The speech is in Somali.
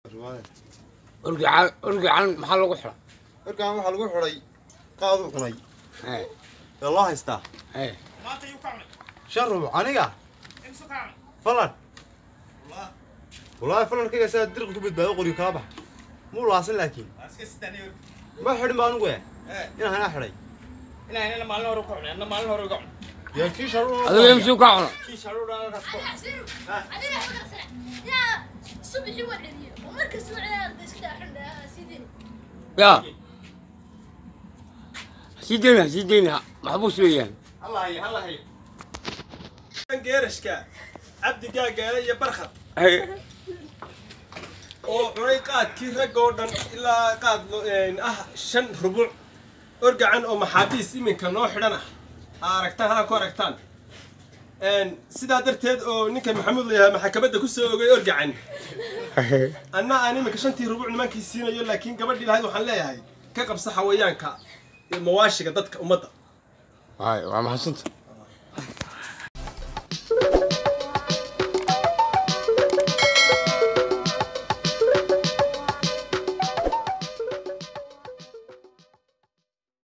Orgi orgican maxaa lagu xidha? Orgaan waxaa lagu xidhay qaaduu cunay ee loo haystaa 5 rubuc. Aniga falan wallaahi falarkayga saa dirqi ku badbaado, qoryo kala bax muu laasan, laakiin ma xidhin ba anigu inaan hanaa xidhay. Yaa kii sharuur adiga imsuu kaa cuna? Ya sii deyna, sii deyna, maxbuus weeyaan. Geerashka Cabdi Gaagaale iyo Barkhad oo cunay qaadkii rag oo dhan ilaa qaad ah 5 rubuc, orgacan oo maxaabiis iminka noo xidhan ah ha aragtaan, hala ku aragtaan. Sidaa darteed oo ninka Maxamuud la yahay maxkamadda ku soo ogay orgacan, anna aan iminka 5tii rubuc nimankii siinayo, laakiin gabadhii lahayd waxaan leeyahay ka qabsa xawayaanka mawaashiga dadka ummadda. Hay, waa maxadsanta.